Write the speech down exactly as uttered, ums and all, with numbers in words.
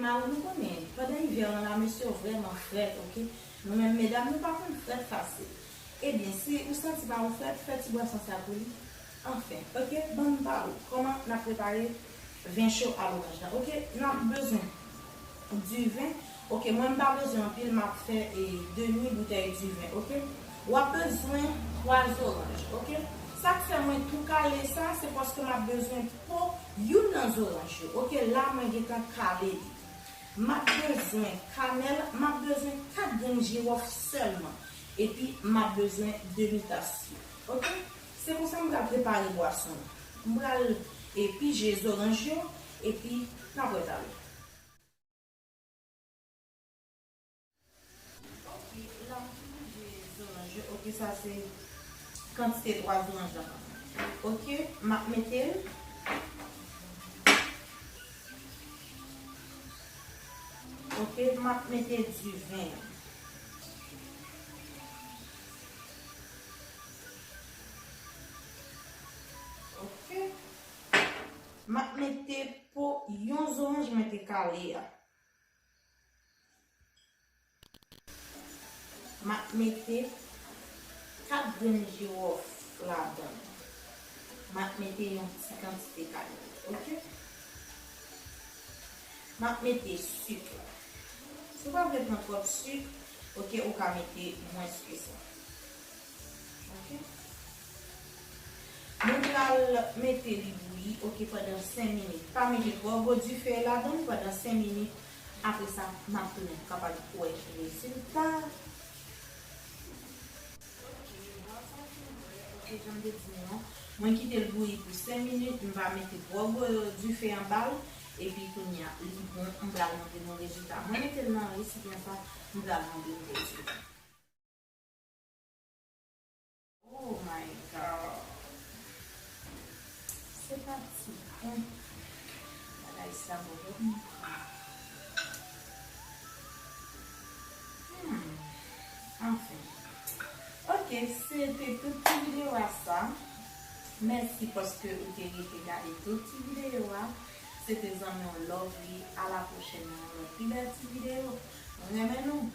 Mari nou konnen, pandan ivè an la, mesye yo vrèman frèt, oke? Nou menm medam, nou pa konn frèt fasil. Ebyen, si ou santi mari w frèt, fè ti bwason sa pou li. Anfen, oke, ban m ba ou kòman n ap prepare ven cho a loranj la. Oke, n ap bezwen diven. Oke, mwen m pa bezwen anpil, m ap fè e demi boutèy diven, oke? W ap bezwen twa zoranj, oke? Sa k fè mwen tou kale sa, se paske m ap bezwen po youn nan zoranj yo, oke? La, mwen gentan kale li. M ap bezwen kanèl, m ap bezwen kat grenn jiwòf sèlman. Epi, m ap bezwen demi tas sik, oke? Se konsa m pral prepare bwason an. M pral e pije zoranj yo, epi n ap wè talè. Ok, la m pije zoranj yo. Ok, sa se kantite twa zoranj la. Ok, m ap mete l. Ok, m ap mete diven an. Ok. M ap mete po yon zoranj mwen te kale a. M ap mete kat grenn jiwòf ladan l. M ap mete yon ti kantite kanèl, ok? M ap mete sik la. Si w pa vle pran twòp sik, ok, ou ka mete mwens ke sa. Ok. Mwen pral mete li bouyi, ok, pandan senk minit. Pa mete twò gwo dife ladan l pandan senk minit. Apre sa, m ap tounen pou kapab wè rezilta. Ok, bwason fin bwè. Ok, jan m te di nou an, mwen kite l bouyi pou senk minit, m pa mete twò gwo dife anba l. Epi kounye a, li bon, m pral montre nou rezilta. Mwen mete l nan resipyan sa, m pral montre nou rezilta. Oh my God. Se pa ti bon. Bagay sa bon, bon. Hmm. Anfen. Ok, se te tout ti videyo a sa. Mèsi paske ou te rete gade tout ti videyo a. Se te zanmi w Lovely. A la pwochèn nan yon lòt pi bèl ti videyo. Mwen renmen nou.